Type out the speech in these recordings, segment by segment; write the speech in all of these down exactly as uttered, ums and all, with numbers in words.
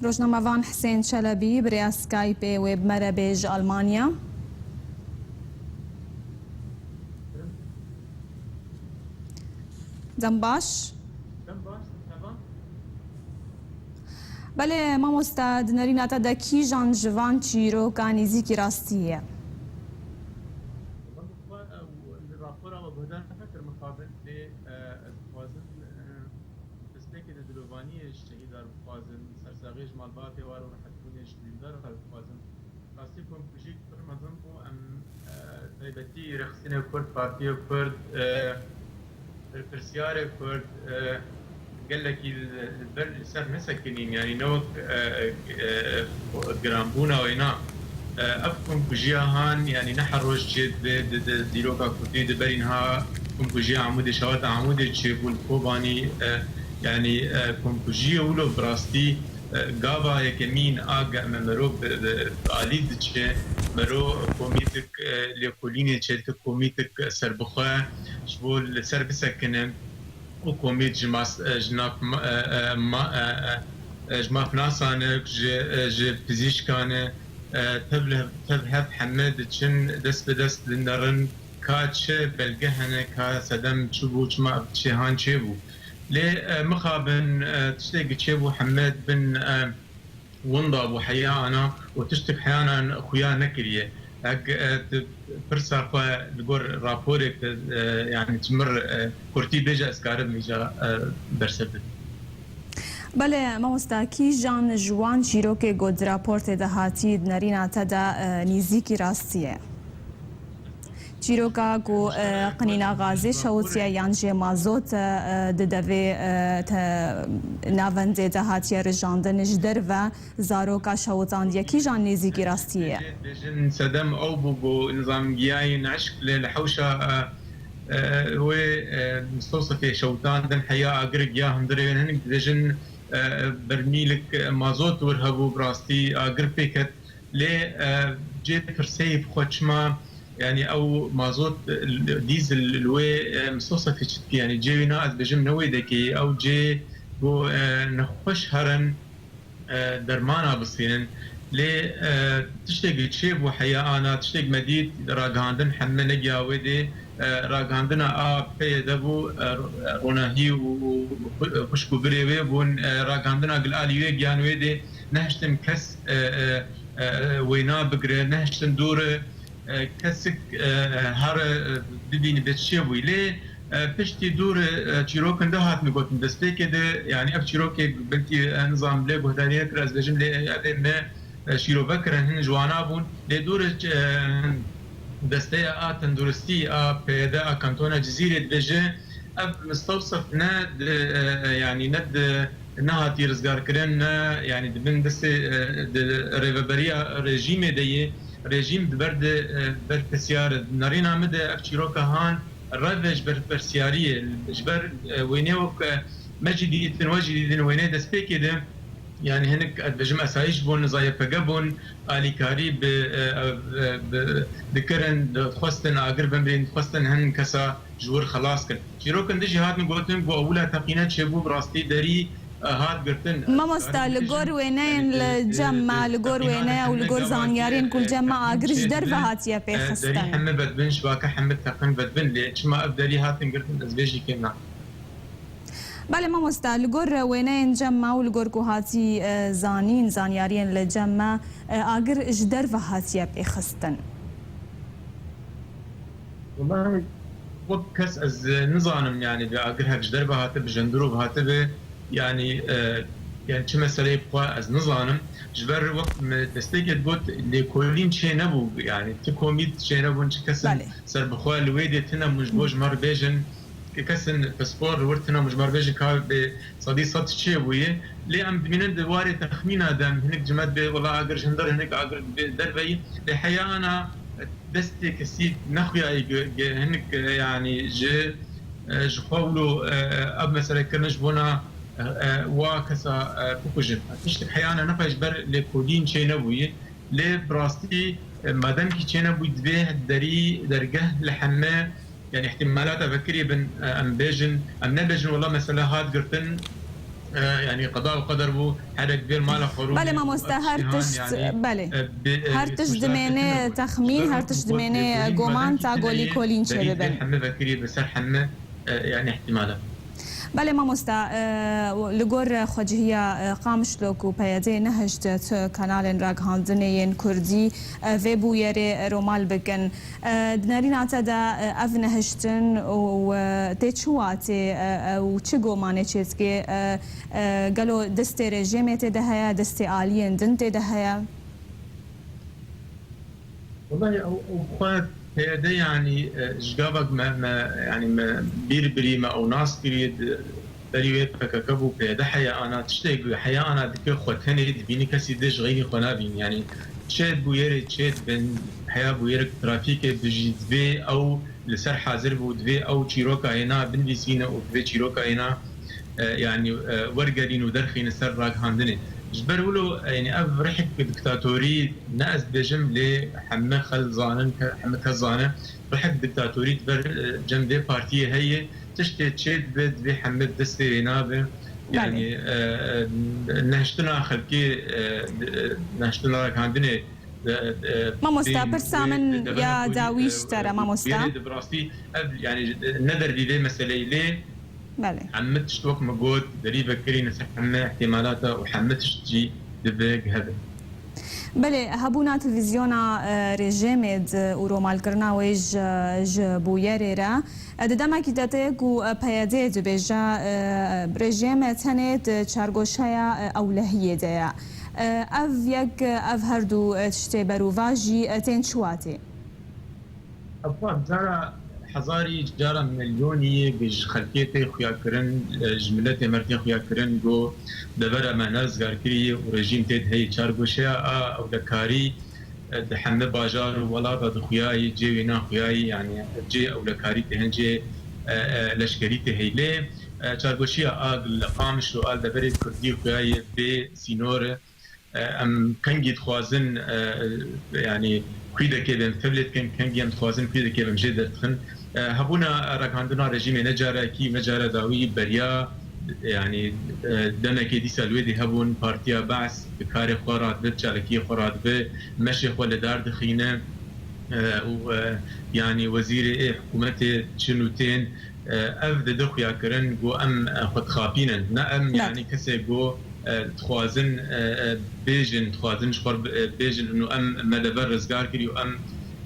Rojnamevan Hisên Çelebî, bi rêya Skypeê wê bi me re bê ji Almanya. Dem baş. Dem baş, merhaba. Belê, mamoste, di nerîna te de kîjan ji van çîroka nêzîkî rastî ye? Li rapora we guhdar nekir mixabin, lê, e, ez dixwazim, e, destpêkê de dilovaniyê ji şehîdan bixwazim, sersaxiyê ji malbatê wan û rehetbûnê ji birîndar re bixwazim. Rastî komkujî pir mezin bû, em, e, taybetî rêxistinê Kurd, partiyê Kurd, e, berpirsiyarê Kurd, e, gelekî li, li ber, li ser nesekinîn, yanî ne wek, e, e, giranbûna wêna. E, ev komkujiya han, yanî ne her roj çê dibe, di, di dîroka Kurdî, di berî niha komkujiya Amûdê, şewata Amûdê çêbû li Kobanî, e, yanî, e, komkujiyê wilo bi rastî, e, gava yekemîn a ge-, me mero bi, bi, bi alî diçe, mero komîtik, e, lêkolînê çêdike, komîtik serbixwe ji bo li ser bisekine. Û komît ji mas-, e, ji nav ma-, e, e, ma-, e, e, e, ji mafnasan e, ji, e, ji pizîşkan e, e, tev li, tev hev heme diçin dest bi dest dinerin ka çi belge hene, ka sedem çi bû, çima ev çê han çêbû. Lê, e, mixabin, e, tiştekî çêbû heme bin, e, winda bû heya ana û tiştek heya ana xuya nekiriye. Ek, e, tu pirsa xwe li gor raporek de, e, yanî çimir, e, kurtî bêje ez karim îca, e, bersev bidim. Belê, mamosta, kîjan ji wan çîrokê ku di raportê de hatî di nerîna te de, e, nêzîkî rastî ye? Çîroka ku, e, qinîna gazê şewitiye yan jê mazot, e, di devê, e, te, navendê de hatiye rijandin, ji derve zaroka şewitandiye, kîjan nêzîkî rastiyê ye? Dibêjin sedem ew bû ku nizam giyayên eşq li, li hewşa, e, e, wê, e, mistewsifê şewitandin heya agir giya hundirê wê, hinek dibêjin, e, bermîlik mazot wir hebû, bi rastî agir pê ket. Lê, e, cê pirseyê bi xwe çima, yanî ew mazot, e, dîzil li wê, e, mistewsifê çi dikî? Yanî cê wî na ez bêjim ne wê dekê, ew cê ku, e, nexweş herin, e, dermana bisînin. Lê, e, tiştekî çêbû heya ana, tiştek me dît, ragihandin heme negiya wê dê, e, ragihandina a peyê de bû, e, ronahî û, û xu-, xwişk û birê wê bûn, e, ragihandina gil alî wê giyan wê dê, nehiştin kes, e, e, e, wêna bigire, nehiştin dûr, e, kesik, e, here, e, bibînî bê çi bûyî. Lê, e, piştî dûr, e, çîrokin de hatine gotin destpêkê de, yanî ev çîrokê belkî, e, nizam lê guhdarî nekir, ez bêjim lê, e, ev ê me, e, şîrove kirin, hin ji wana bûn. Lê dûr, e, desteya a tenduristî a P Y D a kantona Cizîrê dibêje, ev mistewsif ne di, e, e, yanî ne di, nehatî rizgarkirin, ne, yanî di bin destê, e, di rêveberiya rejîmê de yê. Rejîm di ber di, e, berpirsiyar e. Di nerîna min de ev çîroka han reve ji berpirsiyariyê, ji ber, e, wêneyê wek, e, me jî dîtin, we jî dîtin, wêneyê destpêkê de, yanî hinek, ez dibêjim, esayîş bûn, za Y P G bûn, alîkarî bi, e, e, bi, dikirin, dixwestin agir bimrîn, dixwestin hin kesa ji wir xelas kin. Çîrokin din jî hatin gotin ku ew wila teqîne çêbû, bi rastî derî, e, hat girtin. Mamosta, li gor wêneyên li cem me, li gor wêneya û li gor zanyariyên ku li cem me agir ji derve hatiye pêxistin. Derî heme vedbin, şibaka heme teqin vedbin, lê çima ev derî hatin girtin, ez vê jî kêm nakim. Belê mamosta, li gor wêneyên cem me û li gor ku hatî, e, zanîn, zanyariyên li cem me, e, agir ji derve hatiye pêxistin. Wellahî, wek kes ez, e, nizanim, yanî bi agir hek ji derve hatibe, ji hundirê ve hatibe, yanî, e, yanî çi meseleyê bi xwe ez nizanim. Ji ber wek me destpêkê digot, lêkolîn çê nebû, yanî ti komît çê nebûn, çi kesin serbixwe li wê dê tune bûn ji bo ji me re bêjin, kesên pispor li wir tune bûn ji me re bêjin ka bi sedî sed çê bûye. Lê em dimînin di warê texmîna de, em hinek cem me dibê, wela agir ji hundir, hinek agir bi derve yî. Lê heya ana destê kesî nexuyayî ge-, ge-, hinek, e, yanî ji, e, ji xwe wilo, e, e, ev mesele kirin ji bona, e, e, wa kesa, e, bikujin. Tiştek heya ana nexwe ji ber lêkolîn çê nebûye. Lê bi rastî, e, madem kî çê nebû, divê derî dergeh li heme, yanî ihtimalata vekirî bin, e, em bêjin, em nebêjin, wela mesele hat girtin, e, yanî qeda û qeder bû, herek vêr mala xwe rû Belê mamoste, her tişt, belê. Her tişt dimêne texmîn, her tişt dimêne goman ta golî kolîn çêbibin. Heme vekirî bi ser heme, e, yanî ihtimala. Belê mamosta, e, li gor xwecihiya, e, Qamişlo ku P Y D nehişt tu kanalên ragihandinê yên kurdî, e, vê bûyerê romal bikin. E, di nerîna te de, e, ev nehiştin û, e, tê çi watê, e, e, û çi gomanê çêdike, e, e, gelo destê rejêmê tê de heye, destê aliyên din tê de heye? Welahi ew, ew xwe P Y D yanî, e, ji gavek me, me, yanî me bîr birî, me ew nas kirî, di, berî wê P K K bû, P Y D heya ana, tiştê ku heya ana dike xwe tenê dibînî, kesî dê ji xeynî xwe nabînî. Yanî çê bûyerê çê dibin, heya bûyerek trafîkê bi jî divê ew li ser hazir bû, divê ew çîroka hêna binivîsîne û divê çîroka hêna, e, yanî, e, wergerîn û derxîne ser ragihandinê. Ji ber wilo, e, yanî ev rihek diktatorî ne ez dibêjim, lê heme xel zanin, ke-, heme kes zane, rihek diktatorî di ber, e, cem vê partiyê heye. Tiştê çê dibe, divê heme destê wê nabe. Belê. Yanî, e, e, nehiştina xelkê, e, e, nehiştina ragihandinê, e, e, Mamosta, dê, pirsa dê, min dê ya dawî ji te re, e, mamosta. Wê de bi rastî ev, yanî, ne derdî vê meseleyê lê Belê. Hemî tişt wek min got, derî vekirî li ser hemî ihtimalata û hemî tişt jî dibe gihe be. Belê, hebûna televîzyona, e, rejêmê di û romalkirina wê ji, ji bûyerê re, e, di demekî de tê ku, e, P Y D dibêje, e, rejêm tenê di çargoşeya, e, ewlehiyê de ye. E, ev yek, ev her du, e, tiştê berûva jî, e, tên çi watê? Ev xwe cara hezarî, cara milyonî yê ji xelkê tê xuyakirin, e, ji miletê me tê xuyakirin, got, devera me ne rizgarkirî ye û rejîm tê de heye. Çargoşeya a ewlekarî, e, di hemî bajar û welata dixuyayî, cê wê naxuyayî, yanî cê ewlekarî tê hene, cê, e, e, leşkerî tê heye. Lê, e, çargoşiya a li Qamişlo a li deverê kurdî xuyayê bê sînor e. E, em kengî dixwazin, e, yanî kûdekê bên tevlê dikin, kengî em dixwazin kûdekê bên jê derdixin. E, hebûna ragihandina rejîmê ne carekî, ne cara dawî beriya, yanî, e, demekê dîsa li wê dî hebûn, Partiya Be's bi karê xwe radibe, bi çalakiyê xwe radibe, meşê xwe li dar dixîne, e, û, e, yanî wezîrê ê hikûmetê çin û tên, e, ev dide xuyakirin, got em, e, xwe dixapînin. Ne em, Belê. Yanî kesê got, e, dixwazin, e, e, bêjin, dixwazin ji xwe, e, bêjin û em me dever rizgar kirî û em,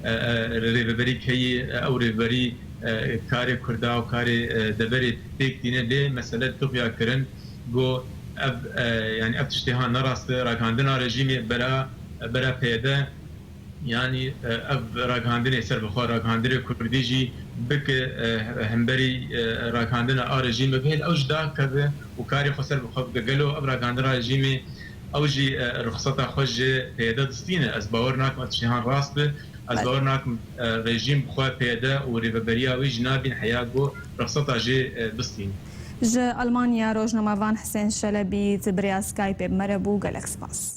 e, e, rêveberî heye, e, ew rêveberî, e, karê Kurda û karê, e, deverê pêk tîne. Lê mesele dide xuyakirin, got ev, e, yanî ev tiştê ha ne rast e, ragihandina rejîmê bera, bera P Y D, Yanî, e, ev ragihandinê serbixwe, ragihandinê kurdî jî bike, e, hemberî, e, ragihandina a rejîmê bihêl, ew jî dakeve û karê xwe serbixwe bike. Gelo ev ragihandina rejîmê ew jî, e, ruxseta xwe ji P Y D distîne? Ez bawer nakim ev tiştê han rast be. Ez Belê. Bawer nakim, e, rejîm bi xwe P Y D û rêveberiya wê jî nabîn heya ku ruxseta jê, e, bistîne. Ji Almanya rojnamevan Hisên Şelebî di bi rêya Skypeê bi me re bû. Gelek spas.